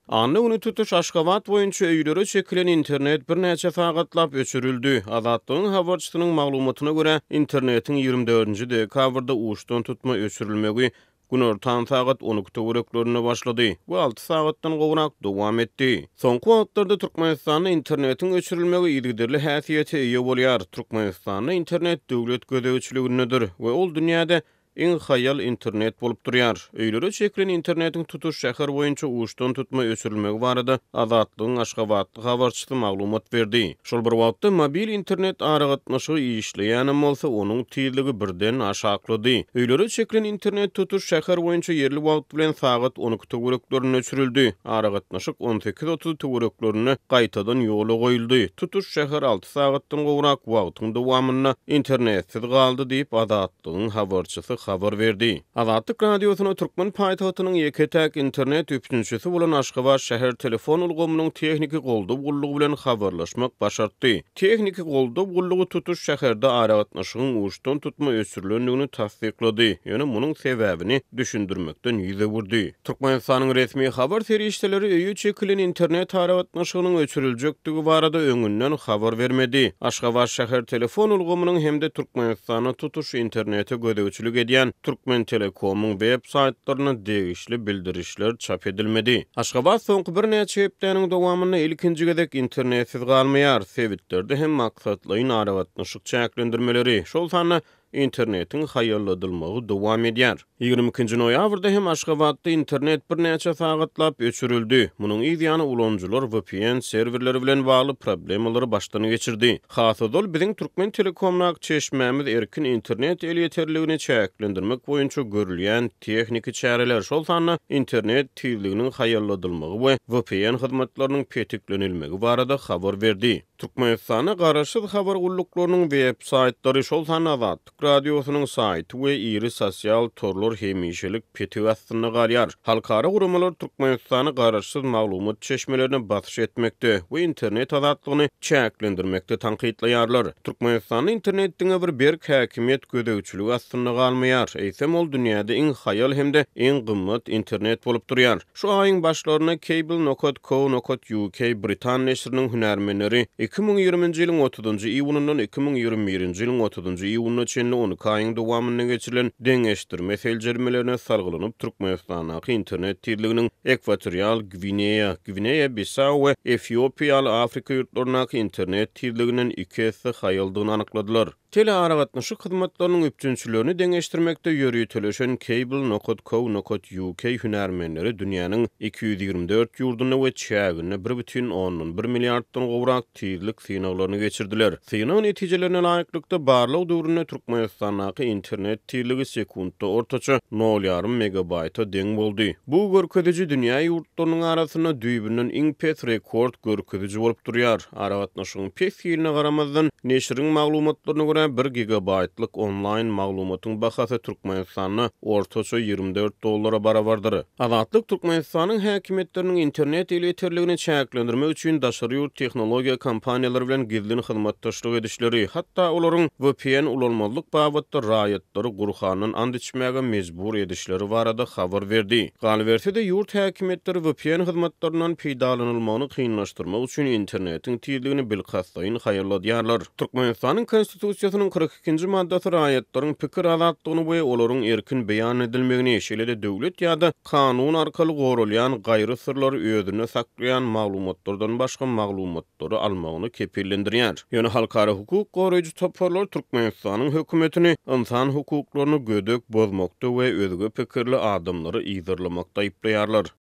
Anna güni tutuş Aşgabat boýunça öýlere çekilen internet birnäçe sagatlap öçürildi. Azatlygyň habarçysynyň maglumatyna görä, internetiň 24-nji dekabrda uçdan-tutma öçürilmegi günortan sagat 12 töwereklerinde başlady we alty sagatdan gowrak dowam etdi. Soňky wagtlarda Türkmenistanda internetiň öçürilmegi yzygiderli häsiýete eýe bolýar. Türkmenistanda internet döwlet gözegçiligindedir we ol dünýäde Iň haýal internet bolup durýar. Öýlere çekilen internetiň tutuş şäher boýunça uçdan-tutma öçürilmegi barada Azatlygyň aşgabatly habarçysy maglumat berdi. Şol bir wagtda, mobil internet aragatnaşygy işleýänem bolsa, onuň tizligi birden aşaklady. Öýlere çekilen internet tutuş şäher boýunça ýerli wagt bilen sagat 12 töwereklerinde öçürildi. Aragatnaşyk 18:30 töwereklerinde gaýtadan ýola goýuldy. Tutuş şäher alty sagatdan gowrak wagtyň dowamynda internetsiz galdy diýip, Azatlygyň habarçysy habar berdi. Azatlyk Radiosyna türkmen paýtagtynyň ýeke-täk internet üpjünçisi bolan Aşgabat şäher telefon ulgamynyň tehniki goldaw gullugy bilen habarlaşmak başartdy. Tehniki goldaw gullugy tutuş şäherde aragatnaşygyň uçdan-tutma öçürilendigini tassyklady, ýöne munuň sebäbini düşündirmekden ýüz öwürdi. Türkmenistanyň resmi habar serişdeleri öýe çekilen internet aragatnaşygynyň öçüriljekdigi barada öňünden habar bermedi. Aşgabat şäher telefon ulgamynyň hem-de Türkmenistanda tutuş internete gözegçilik edýän Türkmentelekomyň web saýtlarynda degişli bildirişler çap edilmedi. Aşgabat soňky birnäçe hepdäniň dowamynda ilkinji gezek internetsiz galmaýar. Sebitlerde hem maksatlaýyn aragatnaşyk çäklendirmeleri, şol sanda Internetiň haýalladylmagy dowam edýär. 22-nji noýabrda hem Aşgabatda internet birnäçe sagatlap öçürildi. Munuň yz ýany ulanyjylar vpn serwerleri bilen bagly problemalary başdan geçirdi. Has ozal biziň Türkmen Telekomdaky çeşmämiz erkin internet elýeterligini çäklendirmek boýunça görülýän tehniki çäreler, şol sanda internet tizliginiň haýalladylmagy we vpn hyzmatlarynyň petiklenilmegi barada habar berdi. Türkmenistanda garaşsyz habar gulluklarynyň web saýtlary, şol sanda Azatlyk Radiosynyň saýty we iri sosial torlar hemişelik petik astynda galýar. Halkara guramalar Türkmenistany garaşsyz maglumat çeşmelerine basyş etmekde we internet azatlygyny çäklendirmekde tankytlaýarlar. Türkmenistanda internet diňe bir berk häkimiýet gözegçiligi astynda galmaýar, eýsem ol dünýäde iň haýal hem-de iň gymmat internet bolup durýar. Şu aýyň başlarynda Cable nokat co nokat uk britan neşiriniň hünärmenleri 2020-nji ýylyň otuzynjy iýunyndan 2021-nji ýylyň otuzynjy iýunyna çenli 12 aýyň dowamynda geçirilen deňeşdirme seljermelerine salgylanyp, Türkmenistandaky internet tizliginiň Ekwatorial Gwineýa, Gwineýa-Bissau we Efiopiýa ýaly Afrika ýurtlaryndaky internet tizliginden iki esse haýaldygyny anykladylar. Telearagatnaşyk hyzmatlarynyň üpjünçilerini deňeşdirmekde ýöriteleşen Cable nokat co nokat uk hünärmenleri dünýäniň 224 ýurdunda we çäginde bir bütin ondan bir milliarddan gowrak tizlik synaglaryny geçirdiler. Synag netijelerine laýyklykda, barlag döwründe Türkmenistandaky internet tizligi sekuntda ortaça nol ýarym megabaýta deň boldy. Bu görkeziji dünýä ýurtlarynyň arasynda düýbünden iň pes rekord görkeziji bolup durýar. Aragatnaşygyň pes hiline garamazdan, neşiriň maglumatlaryna görä, bir gigabaýtlyk onlaýn maglumatyň bahasy Türkmenistanda ortaça 24 dollara barabardyr. Azatlyk Türkmenistanyň häkimiýetleriniň internet elýeterligini çäklendirmek üçin daşary ýurt tehnologiýa kompaniýalary bilen gizlin hyzmatdaşlyk edişleri, hatda olaryň vpn ulanmazlyk babatda raýatlary Gurhandan ant içmäge mejbur edişleri barada habar berdi. Galyberse-de, ýurt häkimiýetleri vpn hyzmatlaryndan peýdalanylmagyny kynlaşdyrmak üçin internetiň tizligini bilkastlaýyn haýalladýarlar. Türkmenistanyň Konstitusiýasynyň 42-nji maddasy raýatlaryň pikir azatlygyny we olaryň erkin beýan edilmegini, şeýle-de döwlet ýa-da kanun arkaly goralýan gaýry syrlary özünde saklaýan maglumatlardan başga maglumat hukuklary almagyny kepillendirýär. Ýöne halkara hukuk goraýjy toparlar Türkmenistanyň hökümetini ynsan hukuklaryny gödek bozmakda we özge pikirli adamlary yzarlamakda aýyplaýarlar.